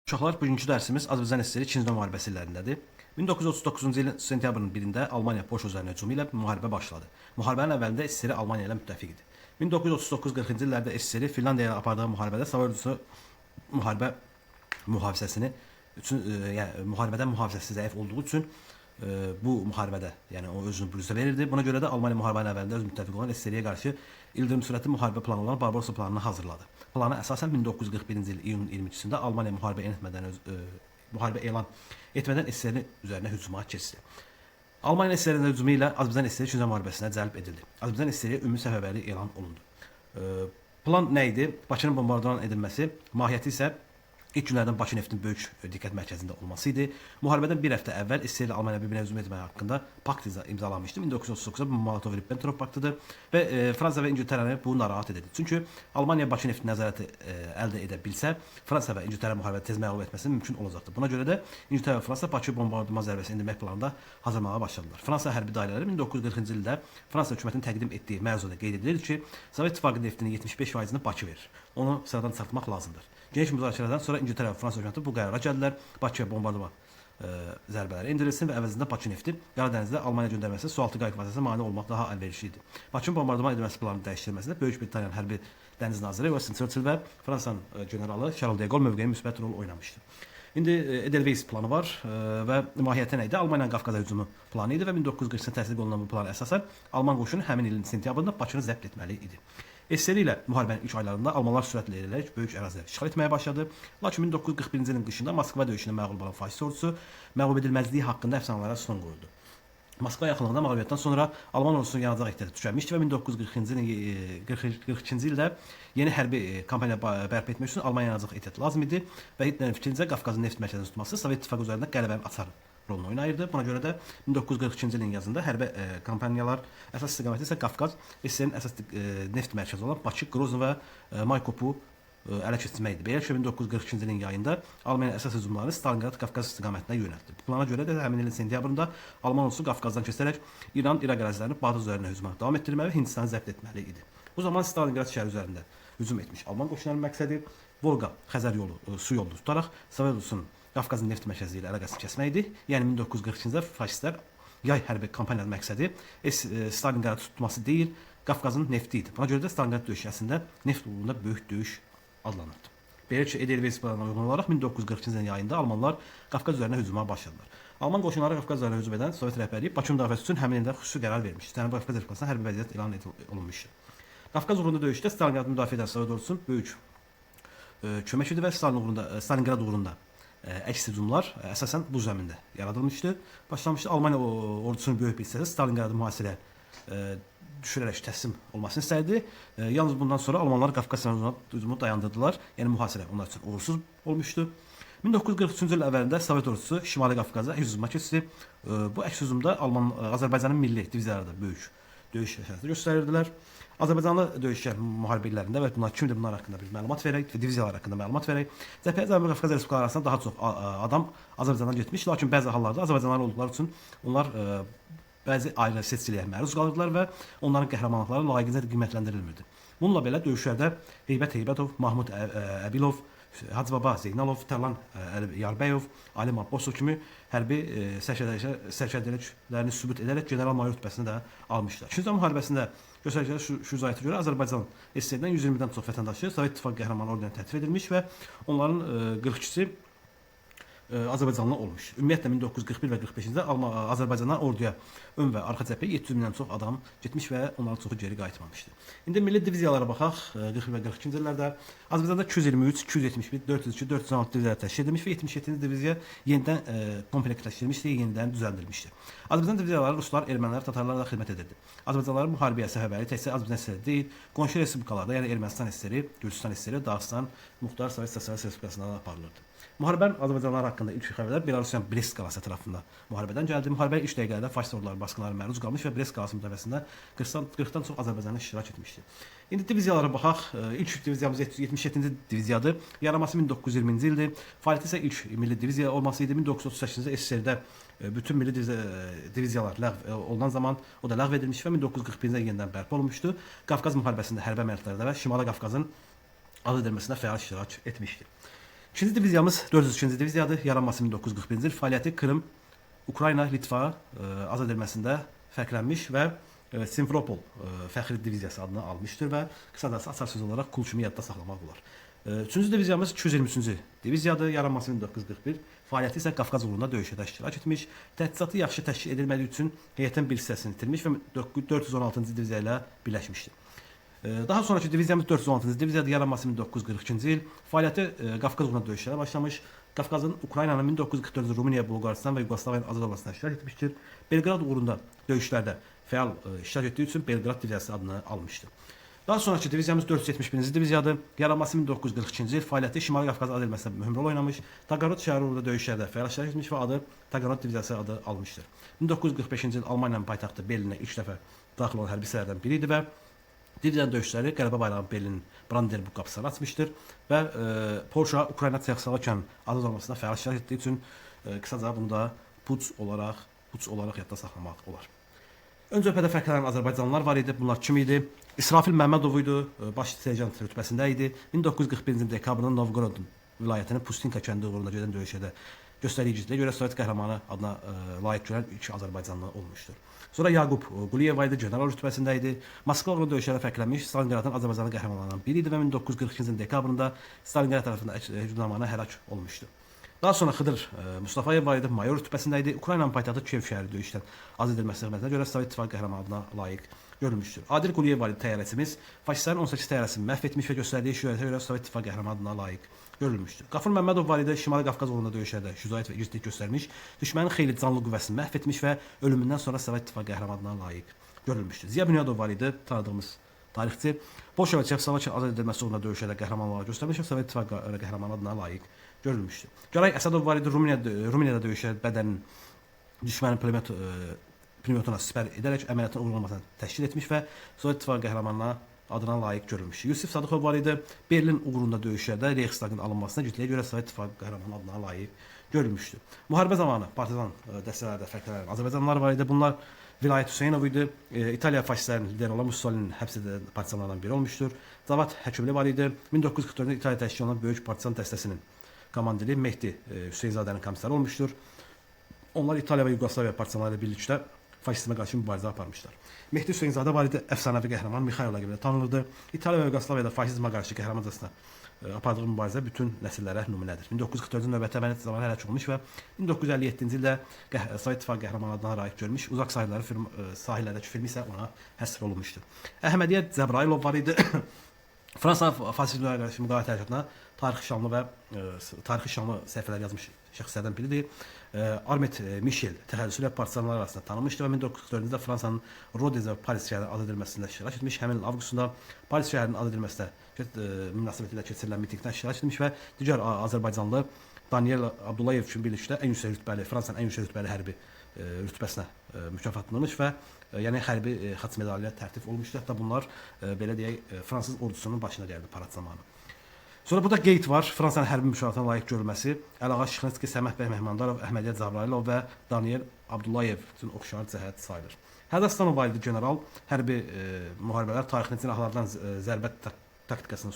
Uşaqlar, bugünkü dərsimiz Azərbaycan SSR 2-ci Dünya Müharibəsi illərindədir. 1939-cu ilin sentyabrın 1-də Almaniya Polşa üzərinə hücumu ilə müharibə başladı. Müharibənin əvvəlində SSR Almaniya ilə müttəfiq idi. 1939-40-cı illərdə SSR Finlandiya ilə apardığı müharibədə Sovet ordusu müharibə mühafizəsini üçün, yəni müharibədən mühafizəsi zəif olduğu üçün bu müharibədə, yəni o özünü büruzə verirdi. Buna görə də Almaniya müharibənin əvvəlində öz müttəfiqi olan SSR-yə qarşı ildırım sürətli müharibə planı olan Barbarossa planını hazırladı. Plana əsasən 1941-ci il iyunun 22-sində Almaniya müharibə etmədən müharibə elan etmədən SSR-nin üzərinə hücuma keçdi. Almaniya SSR-nin hücumu ilə Azərbaycan SSR 2-ci müharibəsinə cəlb edildi. Azərbaycan SSR ümumi səfərbərlik elan olundu. Plan nə idi? Bakının bombardıman edilməsi, mahiyyəti isə ilk günlərdən Bakı neftinin böyük diqqət mərkəzində olması idi. Müharibədən bir həftə əvvəl SSR ilə Almaniya bir-birinə hücum etmək haqqında pakt imzalanmışdı. 1939-da bu Molotov-Ribbentrop paktıdır və Fransa və İngiltərəni bu narahat edirdi. Çünki Almaniya Bakı neftini nəzarəti əldə edə bilsə, Fransa və İngiltərə müharibədə tez məğlub etməsi mümkün olacaqdı. Buna görə də İngiltərə və Fransa Bakı bombardıman zərbəsi endirmək planında hazırlamağa başladılar. Fransa hərbi dairələri 1940-cı ildə Fransa hökumətinin təqdim etdiyi məruzədə qeyd edilir ki, Sovet İttifaqı neftinin 75%-ni Bakı verir. Onu sıradan çıxartmaq lazımdır. Geniş müzakirələrdən sonra İngiltərə və Fransa hökuməti bu qərara gəldilər. Bakıya bombardıman zərbələri endirilsin və əvəzində Bakı nefti Qara dənizdə Almaniya göndərməsi sualtı qayıq vasitəsilə mane olmaq daha əlverişli idi. Bakının bombardıman edilməsi planının dəyişdirilməsində Böyük Britaniyanın hərbi dəniz naziri Winston Churchill və Fransanın generalı Charles de Gaulle mövqeyi müsbət rol oynamışdı. İndi Edelweiss planı var və mahiyyəti nə idi? Almaniyanın Qafqaza hücumu planı idi və 1940-cı təsdiq olunan bu plana əsasən Alman qoşunu həmin ilin sentyabrında Bakını zəbt etməli idi. SSR ilə müharibənin ilk aylarında Almanlar sürətlə irəliləyərək böyük ərazilər işğal etməyə başladı. Lakin 1941-ci ilin qışında Moskva döyüşündə məğlub olan faşist ordusu məğlub edilməzliyi haqqında əfsanələrə son qoyuldu. Moskva yaxınlığında məğlubiyyətdən sonra Alman ordusunun yanacaq ehtiyatı tükənmişdi və 1942-ci ildə yeni hərbi kampaniya bərpa etmək üçün Almaniya yanacaq ehtiyatı lazım idi və Hitlerin fikrincə Qafqazın neft mərkəzini tutması Sovet İttifaqı üzərində qələbənin açarı rolunu oynayırdı. Buna görə də 1942-ci ilin yazında hərbi kampaniyalar əsas istiqaməti isə Qafqaz SSR-nin əsas neft mərkəzi olan Bakı, Grozny və Maykopu ələ keçirmək idi. Beləliklə 1942-ci ilin yayında Almaniya əsas hücumlarını Stalinqrad Qafqaz istiqamətinə yönəltdi. Bu plana görə də həmin ilin sentyabrında Alman ordusu Qafqazdan keçərək İran, İraq ərazilərini Bağdad üzərinə hücuma davam etdirməli və Hindistanı zəbt etməli idi. Bu zaman Stalinqrad şəhəri üzərində hücum etmiş Alman qoşunlarının məqsədi Volqa Xəzər yolu, su yolunu tutaraq Sovet ordusunun Qafqazın neft mərkəzi ilə əlaqəsini kəsmək idi. Yəni 1942-ci ildə faşistlər yay hərbi kampaniyanın məqsədi Stalinqradı tutması deyil, Qafqazın nefti idi. Buna görə də Stalinqrad döyüşü əslində neft uğrunda böyük döyüş adlanırdı. Beləliklə Edelweiss planına uyğun olaraq 1942-ci ilin yayında Almanlar Qafqaz üzərinə hücuma başladılar. Alman qoşunları Qafqaz üzərinə hücum edən Sovet rəhbərliyi Bakı müdafiəsi üçün həmin ildə xüsusi qərar vermişdi. Cənubi Qafqaz Respublikasında hərbi vəziyyət elan olunmuşdu. Qafqaz uğrunda döyüşdə Stalinqradı müdafiə edən Sovet ordusunun böyük kömək idi və Stalinqrad uğrunda əks hücumlar əsasən bu zəmində yaradılmışdı. Başlamışdı. Almaniya ordusunun böyük bir hissəsi Stalinqradı mühasirəyə düşürərək təslim olmasını istəyirdi. Yalnız bundan sonra Almanlar Qafqaz hücumunu dayandırdılar. Yəni mühasirə onlar üçün uğursuz olmuşdu. 1943-cü il əvvəlində Sovet ordusu Şimali Qafqaza hücuma keçdi. Bu əks hücumda Azərbaycanın milli diviziyaları da böyük döyüş əsasını göstərirdilər. Azərbaycanlı döyüşçülər müharibə illərində və bunlar kimdir, bunlar haqqında bir məlumat verək və diviziyalar haqqında məlumat verək. Cəbhəyə Cənubi Qafqaz Respublikaları arasında daha çox adam Azərbaycandan getmiş, lakin bəzi hallarda Azərbaycanlı olduqları üçün onlar bəzi ayrı seçkiliyə məruz qalırdılar və onların qəhrəmanlıqları layiqincə qiymətləndirilmirdi. Bununla belə döyüşlərdə Heybət Heybətov, Mahmud Əbilov, Hacıbaba Zeynalov, Tərlan Yarbəyov, Alim Abbasov kimi hərbi sərkərdəliklərini sübut edərək general-mayor rütbəsini də almışlar. İkinci Dünya müharibəsində göstərdikləri şücaətə görə Azərbaycan SSR-dən 120-dən çox vətəndaşı Sovet İttifaqı qəhrəmanı ordeni təltif edilmiş və onların 42-si Azərbaycanlı olmuş. Ümumiyyətlə 1941 və 45-ci ildə Azərbaycandan orduya ön və arxa cəbhəyə 700 mindən çox adam getmiş və onların çoxu geri qayıtmamışdı. İndi milli diviziyalara baxaq. 41 və 42-ci illərdə Azərbaycanda 223, 271, 402, 416 diviziyalar təşkil edilmiş və 77-ci diviziya yenidən komplektləşdirilmişdi, yenidən düzəldilmişdi. Azərbaycan diviziyaları ruslar, ermənilər, tatarlar da xidmət edirdi. Azərbaycanlıların müharibəyə səfərbərliyi təkcə Azərbaycan SSR deyil, qonşu respublikalarda, yəni Ermənistan SSR, Gürcüstan SSR, Dağıstan, Muxtar Sovet Sosialist Respublikasında da aparılırdı. Müharibənin Azərbaycanlılar haqqında ilk xəbərlər Belarusiyanın Brest qalası ətrafında müharibədən gəldi. Müharibəyə ilk dəqiqələrdə faşist orduları basqınlara məruz qalmış və Brest qalası müdafiəsində 40-dan çox Azərbaycanlı iştirak etmişdi. İndi diviziyalara baxaq. İlk diviziyamız 77-ci diviziyadır. Yaranması 1920-ci ildir. Fəaliyyəti isə ilk milli diviziya olması idi. 1938-ci ildə SSR-də bütün milli diviziyalar ləğv olunan zaman o da ləğv edilmiş və 1941-ci ildə yenidən bərpa olunmuşdu. Qafqaz müharibəsində hərbi əməliyyatlarda və Şimali Qafqazın azad edilməsində fəal iştirak etmişdi. İkinci diviziyamız 402-ci diviziyadır. Yaranması 1941-ci il. Fəaliyyəti Krım, Ukrayna, Litva azad edilməsində fərqlənmiş və Simferopol fəxri diviziyası adını almışdır və qısacası açar söz olaraq kul kimi yadda saxlamaq olar. Üçüncü diviziyamız 223-cü diviziyadır. Yaranması 1941. Fəaliyyəti isə Qafqaz uğrunda döyüşdə iştirak etmiş. Təchizatı yaxşı təşkil edilmədiyi üçün heyətin bir hissəsini itirmiş və 416-cı diviziya ilə birləşmişdir. Daha sonraki diviziyamız 416-cı diviziyadır. Yaranması 1942-ci il. Fəaliyyəti Qafqaz uğrunda döyüşlərə başlamış. Qafqazın Ukraynanın 1944-cü Rumıniya, Bolqarıstan və Yuqoslaviyanın azad olmasına iştirak etmişdir. Belqrad uğrunda döyüşlərdə fəal iştirak etdiyi üçün Belqrad diviziyası adını almışdı. Daha sonraki diviziyamız 471-ci diviziyadır. Yaranması 1942-ci il. Fəaliyyəti Şimali Qafqaz azad edilməsində mühüm rol oynamış. Taqanrot şəhəri uğrunda döyüşlərdə fəal iştirak etmiş və adı Taqanrot diviziyası adı almışdır. 1945-ci il Almaniyanın paytaxtı Berlinə ilk dəfə daxil olan hərbi hissələrdən biri idi və diviziyanın döyüşləri qələbə bayrağı Berlinin Brandenburg qapısını açmışdır və Polşa Ukrayna Çexoslovakiyanın azad olmasında fəal iştirak etdiyi üçün qısaca bunu da Puç olaraq yadda saxlamaq olar. Ön cəbhədə fərqlənən Azərbaycanlılar var idi. Bunlar kim idi? İsrafil Məmmədov idi, baş serjant rütbəsində idi. 1941-ci il dekabrında Novgorod vilayətinin Pustinka kəndi uğrunda gedən döyüşdə göstərdiyi igidliyə görə Sovet qəhrəmanı adına layiq görən ilk Azərbaycanlı olmuşdur. Sonra Yaqub Quliyev idi, general rütbəsində idi. Moskva uğrunda döyüşlərə fərqlənmiş Stalinqradın Azərbaycanlı qəhrəmanlarından biri idi və 1942-ci ilin dekabrında Stalinqrad tərəfindən hücum zamanı həlak olmuşdu. Daha sonra Xıdır Mustafayev var idi, mayor rütbəsində idi. Ukraynanın paytaxtı Kiyev şəhəri döyüşdən azad edilməsi xidmətinə görə Sovet İttifaqı qəhrəmanı adına layiq görülmüşdür. Adil Quliyev var idi, təyyarəçimiz. Faşistlərin 18 təyyarəsini məhv etmiş və göstərdiyi şücaətə görə Sovet İttifaqı qəhrəmanı adına layiq görülmüşdür. Qafur Məmmədov var idi, Şimali Qafqaz uğrunda döyüşlərdə şücaət və igidlik göstərmiş, düşmənin xeyli canlı qüvvəsini məhv etmiş və ölümündən sonra Sovet İttifaqı qəhrəmanı adına layiq görülmüşdür. Ziya Bünyadov var idi, tanıdığımız tarixçi. Polşa və Çexoslovakiya azad edilməsi uğrunda döyüşlərdə qəhrəmanlıqlar göstərmiş və Sovet İttifaqı qəhrəmanı adına layiq görülmüşdür. Gəray Əsədov var idi, Rumuniyada döyüşlər bədənin düşmənin pulemyotuna sipər edərək əməliyyatın uğurlu olmasını təşkil etmiş və Sovet İttifaqı qəhrəmanına adına layiq görülmüşdür. Yusif Sadıxov var idi, Berlin uğrunda döyüşlərdə Reichstagın alınmasına igidliyə görə Sovet İttifaqı qəhrəmanı adına layiq görülmüşdür. Müharibə zamanı partizan dəstələrdə fərqlənən Azərbaycanlılar var idi. Bunlar Vilayət Hüseynov idi, İtaliya faşistlərinin lideri olan Mussolinin həbs edilən partizanlardan biri olmuşdur. Cavad Həkimli var idi, 1944-də İtaliya təşkil olunan böyük partizan dəstəsinin komandiri Mehdi Hüseynzadənin komissarı olmuşdur. Onlar İtaliya və Yuqoslaviya partizanları ilə birlikdə faşizmə qarşı mübarizə aparmışlar. Mehdi Hüseynzadə var idi, əfsanəvi qəhrəman Mixail ilə tanınırdı. İtaliya və Yuqoslaviyada faşizmə qarşı qəhrəmancasına apardığı mübarizə bütün nəsillərə nümunədir. 1944-cü növbəti əməliyyat zamanı həlak olmuş və 1957-ci ildə Sovet İttifaqı qəhrəmanı adına layiq görmüş. Uzaq sahillərdəki filmi isə ona həsr olunmuşdur. Əhmədiyə Cəbrayılov var idi. Fransa faşizmə qarşı müqavimət hərəkatına tarixi şanlı səhifələr yazmış şəxslərdən biridir. Armet Michel təxəllüsü ilə partizanlar arasında tanınmışdı və 1944-cü ildə Fransanın Rodez və Paris şəhərinin azad edilməsində iştirak etmiş. Həmin il avqustunda Paris şəhərinin azad edilməsinə münasibətilə keçirilən mitinqdə iştirak etmiş və digər Azərbaycanlı Daniel Abdullayev kimi birlikdə ən yüksək rütbəli, Fransanın ən yüksək rütbəli hərbi rütbəsinə mükafatlanmış və yəni hərbi xaç medalı ilə tərtib olmuşdu. Hətta bunlar belə deyək, fransız ordusunun başına gəldi parad zamanı. Sonra burada qeyd var, Fransanın hərbi mükafatına layiq görülməsi Əlağa Şıxlinski, Səməh bəy Mehmandarov, Əhmədiyə Cəbrayılov və Daniel Abdullayev üçün oxşar cəhət sayılır. Həzəstanov var idi general, hərbi müharibələr tarixinin silahlardan zərbə taktikasının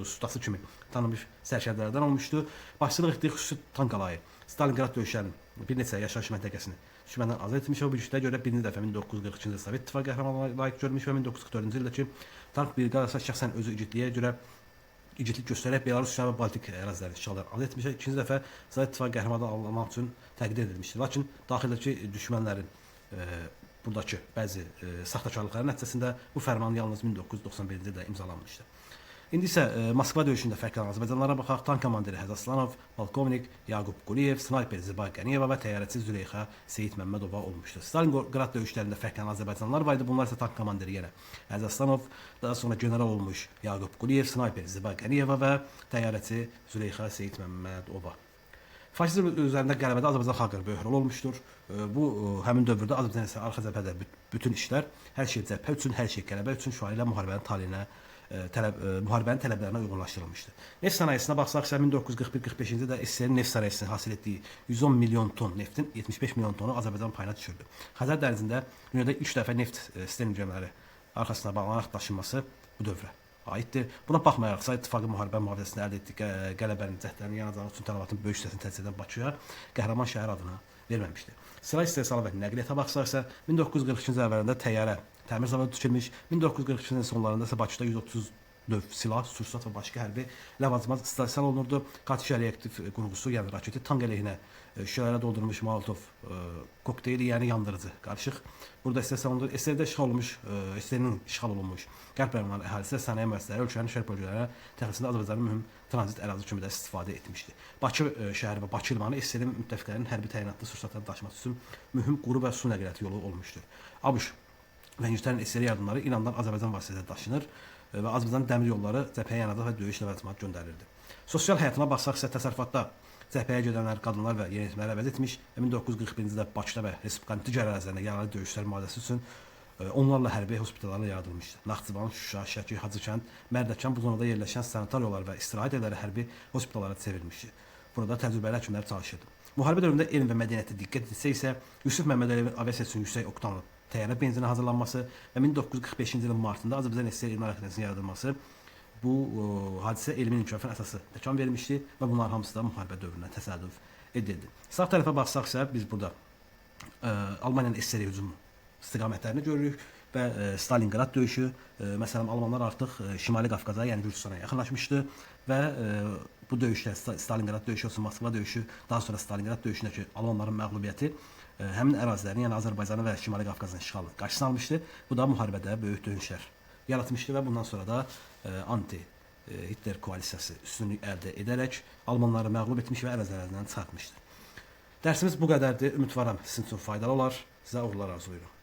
ustası kimi tanınmış sərkərdələrdən olmuşdu. Başçılıq etdiyi xüsusi tank alayı Stalinqrad döyüşlərinin bir neçə yaşayış məntəqəsini düşməndən azad etmiş və bu güclərə görə birinci dəfə 1942-ci ildə Sovet İttifaqı qəhrəmanına layiq görmüş və 1944-cü ildəki tank briqadası şəxsən özü igidliyə görə igidlik göstərərək Belarus və Baltik ərazilərini işğaldan azad etmiş. İkinci dəfə Sovet İttifaqı qəhrəmanı almaq üçün təqdir edilmişdir. Lakin daxildəki düşmənlərin buradakı bəzi saxtakarlıqların nəticəsində bu fərman yalnız 1991-ci ildə imzalanmışdı. İndi isə Moskva döyüşündə fərqlənən Azərbaycanlılara baxaq. Tank komandiri Həzaslanov, polkovnik Yaqub Quliyev, snayper Ziba Qəniyeva və təyyarəçi Züleyxa Seyid Məmmədova olmuşdu. Stalinqrad döyüşlərində fərqlənən Azərbaycanlılar var idi. Bunlar isə tank komandiri yenə Həzaslanov, daha sonra general olmuş Yaqub Quliyev, snayper Ziba Qəniyeva və təyyarəçi Züleyxa Seyid Məmmədova. Faşizm üzərində qələbədə Azərbaycan xalqının böyük rolu olmuşdur. Bu həmin dövrdə Azərbaycan isə arxa cəbhədə bütün işlər, hər şey cəbhə üçün, hər şey qələbə üçün şüarı ilə müharibənin taleyinə müharibənin tələblərinə uyğunlaşdırılmışdı. Neft sənayesinə baxsaq isə 1941-45-ci ildə SSR-in neft sənayesinin hasil etdiyi 110 milyon ton neftin 75 milyon tonu Azərbaycan payına düşürdü. Xəzər dənizində dünyada ilk dəfə neft sistem gəmiləri arxasına bağlanaraq daşınması bu dövrə aiddir. Buna baxmayaraq Sovet İttifaqı müharibə mühafizəsində əldə etdiyi qələbənin cəhdlərinin yanacağı üçün tələbatın böyük hissəsini təchiz edən Bakıya qəhrəman şəhər adını verməmişdi. Silah istehsalı və nəqliyyata baxsaq isə 1942-ci il əvvəlində təyyarə təmir zavodu tikilmiş, 1942-ci ilin sonlarında isə Bakıda 130 növ silah, sursat və başqa hərbi ləvazimat istehsal olunurdu. Katyusha reaktiv qurğusu, yəni raketi tank əleyhinə şüşələrə doldurulmuş Molotov kokteyli, yəni yandırıcı qarışıq burada istehsal olunur. SSR-də işğal olunmuş, SSR-nin işğal olunmuş qərb rayonlarının əhalisi və sənaye müəssisələri ölkənin şərq bölgələrinə təxliyəsində Azərbaycanın mühüm tranzit ərazi kimi də istifadə etmişdi. Bakı şəhəri və Bakı limanı SSR-in müttəfiqlərinin hərbi təyinatlı sursatları daşıması üçün mühüm quru və su nəqliyyatı yolu olmuşdur. ABŞ və İngiltərənin SSR yardımları İrandan Azərbaycan vasitəsilə daşınır və Azərbaycan dəmir yolları cəbhəyə yanacaq və döyüş ləvazimatı göndərilirdi. Sosial həyatına baxsaq isə təsərrüfatda cəbhəyə gedənlər qadınlar və yeniyetmələri əvəz etmiş və 1941-ci ildə Bakıda və Respublikanın digər ərazilərində yaralı döyüşlər müalicəsi üçün onlarla hərbi hospitallar yaradılmışdı. Naxçıvan, Şuşa, Şəki, Hacıkənd, Mərdəkan bu zonada yerləşən sanatoriyalar və istirahət evləri hərbi hospitallara çevrilmişdi. Burada təcrübəli həkimlər çalışırdı. Müharibə dövründə elm və mədəniyyətə diqqət etsə isə Yusif Məmmədəliyevin aviasiya üçün yüksək oktanlı təyyarə benzini hazırlanması və 1945-ci ilin martında Azərbaycan SSR Elmlər Akademiyasının yaradılması bu hadisə elmin inkişafına əsası təkan vermişdi və bunların hamısı da müharibə dövrünə təsadüf edildi. Sağ tərəfə baxsaq isə biz burada Almaniyanın SSR hücumu istiqamətlərini görürük və Stalinqrad döyüşü, məsələn almanlar artıq Şimali Qafqaza, yəni Gürcüstana yaxınlaşmışdı və bu döyüşdə Stalinqrad döyüşü olsun, Moskva döyüşü, daha sonra Stalinqrad döyüşündəki almanların məğlubiyyəti həmin ərazilərin, yəni Azərbaycanın və Şimali Qafqazın işğalı qarşısını almışdı. Bu da müharibədə böyük döyüşlər yaratmışdı və bundan sonra da anti-Hitler koalisiyası üstünlük əldə edərək almanları məğlub etmiş və ərazilərindən çıxartmışdı. Dərsimiz bu qədərdir. Ümidvaram sizin üçün faydalı olar. Sizə uğurlar arzulayıram.